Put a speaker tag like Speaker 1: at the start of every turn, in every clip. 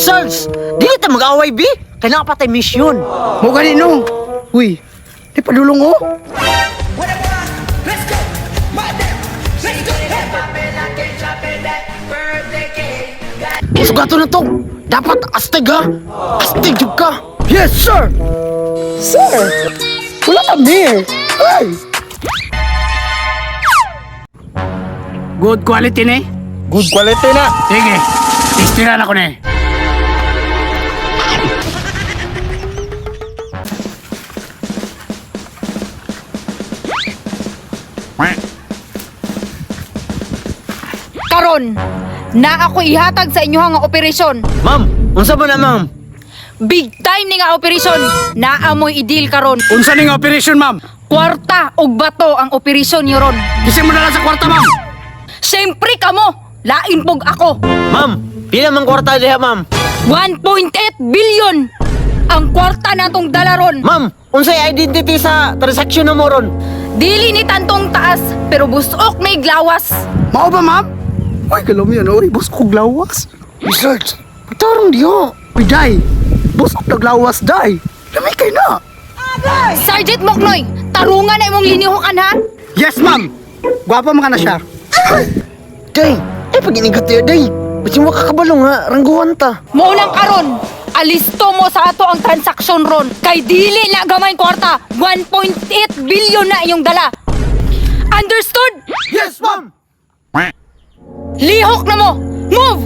Speaker 1: Sarge, dili ta mag-away, bi. Kailangan pa tayo mission.
Speaker 2: Mo gani no. Uy, di padulong oh.
Speaker 1: Sugato na to. Dapat astig ha. Astig jud ka.
Speaker 2: Yes, sir. Sir, wala ka beer. Ay!
Speaker 3: Good quality ni?
Speaker 4: Good quality na.
Speaker 3: Sige, testiran ako ni.
Speaker 5: Karon, na ako ihatag sa inyo nga operasyon.
Speaker 1: Ma'am, unsa ba na ma'am?
Speaker 5: Big time ni nga operasyon. Naamoy i-deal karon.
Speaker 3: Unsa ning operation, ma'am?
Speaker 5: Kwarta og bato ang operasyon niyo ron.
Speaker 3: Kasi mo na lang sa kwarta, ma'am.
Speaker 5: Siyempre kamo, lain pog ako.
Speaker 1: Ma'am, pila man kwarta diha, ma'am?
Speaker 5: 1.8 billion ang kwarta natong dala ron.
Speaker 1: Ma'am, unsay identity sa transaction na mo ron?
Speaker 5: Dili ni tantong taas pero busok may glawas.
Speaker 2: Mao ba, ma'am? Uy, galom yan. Uy, boss ko glawas. Research. Tarong diyo. Uy, day. Boss ko naglawas, day. Lami kay na.
Speaker 5: Sergeant Moknoy, tarungan na imong linihukan ha.
Speaker 2: Yes, ma'am. Gwapa man ka na siya.
Speaker 1: Day, ay pag inigot tayo, day. Basin wa ka kabalo nga, rangguhan ta.
Speaker 5: Mao nang karon, alisto mo sa ato ang transaksyon ron. Kay dili na gamay kwarta, 1.8 billion na iyong dala. Understood?
Speaker 1: Yes, ma'am!
Speaker 5: Lihok na mo! Move!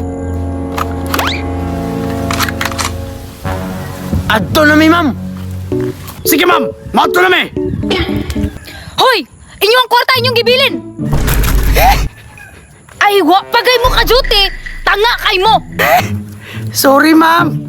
Speaker 1: Adto na mi, ma'am.
Speaker 3: Sige, ma'am. Maadto na mi.
Speaker 5: Hoy! Inyo ang kwarta inyong gibilin! Ay, wa pagay mo ka duty! Tanga kay mo!
Speaker 2: Sorry, ma'am.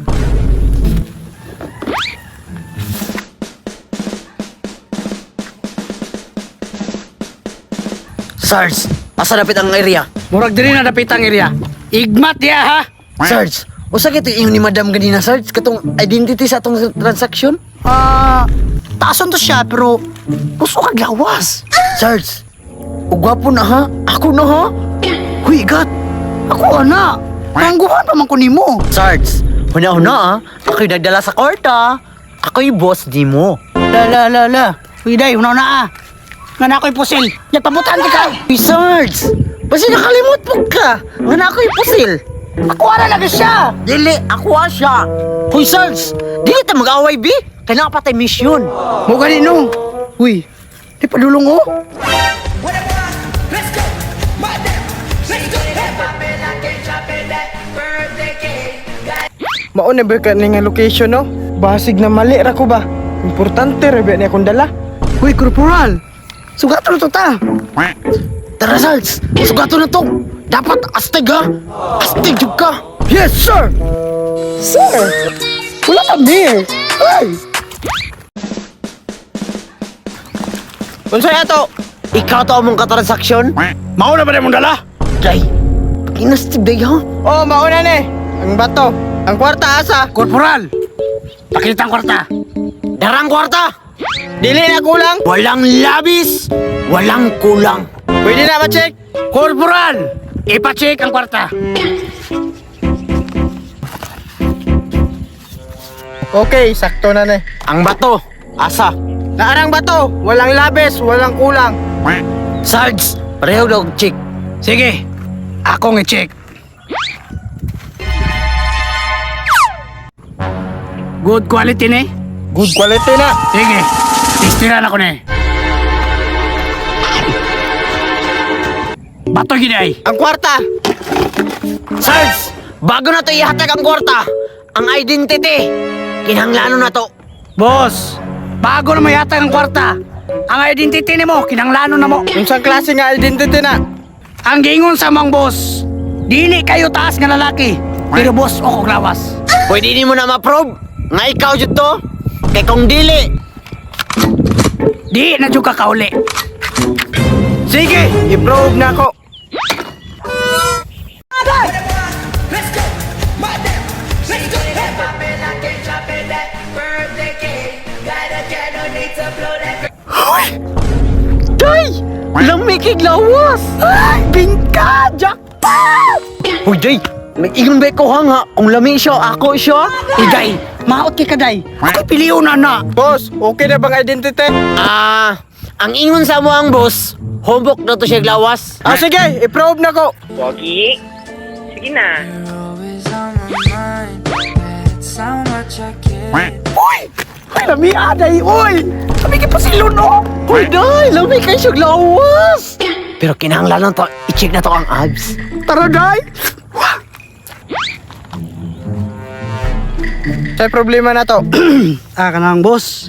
Speaker 1: Sarge, asa dapit ang area?
Speaker 3: Murag diri na dapit ang area. Igmat diya ha.
Speaker 1: Sarge, usa kito ingon ni madam ganina, Sarge, katong identity sa atong transaction?
Speaker 2: Ah, taason to siya pero gusto ka glawas.
Speaker 1: Sarge, ug gwapo na ha? Ako na ha?
Speaker 2: Huy, gat. Ako ana. Rangguhan pa man ko nimo.
Speaker 1: Sarge, huna-huna ah. Ako'y nagdala sa kwarta. Ako'y boss di mo.
Speaker 2: La la la la. Uy, day, una na ah. Nga na ako'y pusil. Nagpabutan ka.
Speaker 1: Uy, Sarge, basta nakalimot po ka. Nga na ako'y pusil.
Speaker 2: Ako ana lagi siya.
Speaker 1: Dili, ako ah siya. Huy, Sarge, dili ta mag-away, bi. Kailangan pa tayo mission.
Speaker 2: Mo gani no. Uy, di padulong oh.
Speaker 4: Mao na ba ka ni nga location no? Basig na mali ra ko ba? Importante ra ba ni akong dala?
Speaker 2: Uy, corporal. Sugato na to ta.
Speaker 1: Tara, Sarge, sugato na to. Dapat astig ha. Astig jud ka.
Speaker 2: Yes, sir. Sir, wala ka beer. Ay!
Speaker 4: Unsay ato?
Speaker 1: Ikaw to among katransaksyon?
Speaker 3: Mao na ba mong dala?
Speaker 1: Day, inastig day ha.
Speaker 4: Oh, mao na ni. Ang bato, ang kwarta asa.
Speaker 3: Corporal. Pakita ang kwarta.
Speaker 1: Darang kwarta.
Speaker 4: Dili na kulang.
Speaker 1: Walang labis, walang kulang.
Speaker 4: Pwede na ma-check.
Speaker 3: Corporal, ipa-check ang kwarta.
Speaker 4: Okay, sakto na ni.
Speaker 1: Ang bato, asa.
Speaker 4: Naarang bato, walang labis, walang kulang.
Speaker 1: Sarge, pareho daw chick.
Speaker 3: Sige, akong i-check. Good quality ni?
Speaker 4: Good quality na.
Speaker 3: Sige, testiran ako ni. Bato gid ay.
Speaker 4: Ang kwarta.
Speaker 1: Sarge, bago na to ihatag ang kwarta, ang identity, kinahanglanon na to.
Speaker 3: Boss, bago na mayatag ang kwarta, ang identity nimo kinanglano na mo.
Speaker 4: Unsang klase nga identity na?
Speaker 3: Ang giingon sa among boss, dili kayo taas nga lalaki, pero boss o kog lawas.
Speaker 1: Pwede ni mo na ma-probe nga ikaw jud to. Kay kung dili,
Speaker 3: Di na jud ka kauli.
Speaker 4: Sige, i-probe na ako.
Speaker 1: day, lamig kay lawas.
Speaker 2: Ay, bingka! Jackpot!
Speaker 1: Uy, day, Nag-ingon ba ko ha nga kung lami siya, ako siya?
Speaker 3: Iday, maot kay kaday. Ako'y piliyon na na.
Speaker 4: Boss, okay na bang identity?
Speaker 1: Ah, ang ingon sa mo ang boss, homework na to siya lawas.
Speaker 4: Ah, sige, i-probe na ko.
Speaker 6: Pogi. Sige na.
Speaker 2: Uy! Ay, lami aday, uy! Lami kay pasilon, no?
Speaker 1: Uy, day, lami kay siya lawas. Pero kinahanglan lang to, i-check na to ang abs.
Speaker 2: Tara, day!
Speaker 4: Say problema na to.
Speaker 3: Ah, kanang boss.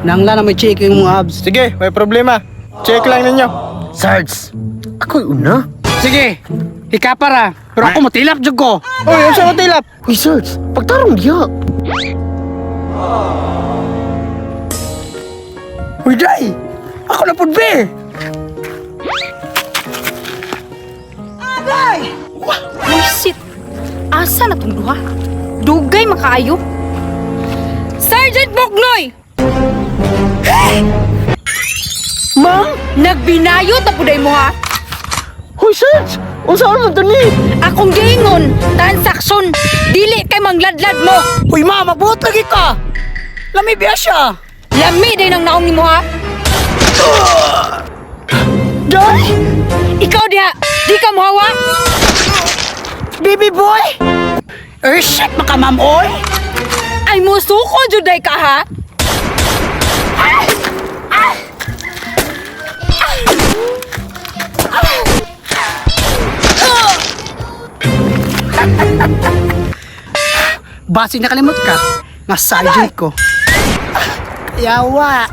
Speaker 3: Nangla na may check yung mga abs.
Speaker 4: Sige, may problema. Check lang ninyo.
Speaker 1: Sarge, ako'y una.
Speaker 3: Sige, ika para. Pero ako matilap jud ko.
Speaker 4: Uy, unsa ko tilap?
Speaker 1: Uy, Sarge, pagtarong diya.
Speaker 2: Uy, day! Ako na pud be!
Speaker 5: Bullshit. Asa na tong duha? Dugay makaayo. Sergeant Bugnoy!
Speaker 1: Ma'am?
Speaker 5: Nagbinayo ta puday mo ha.
Speaker 1: Uy, Sarge, unsa man to ni?
Speaker 5: Akong giingon, transaksyon. Dili kay mangladlad mo.
Speaker 3: Uy ma, magbuot lagi ka. Lami biya siya.
Speaker 5: Lami day nang naong nimo ha.
Speaker 2: Day!
Speaker 5: Ikaw diha, di ka mohawa.
Speaker 2: Baby boy!
Speaker 3: Er, shit, maka ma'am, oy.
Speaker 5: Ay musuko jud day ka ha.
Speaker 3: Basi nakalimot ka, nga sergeant ko. Yawa.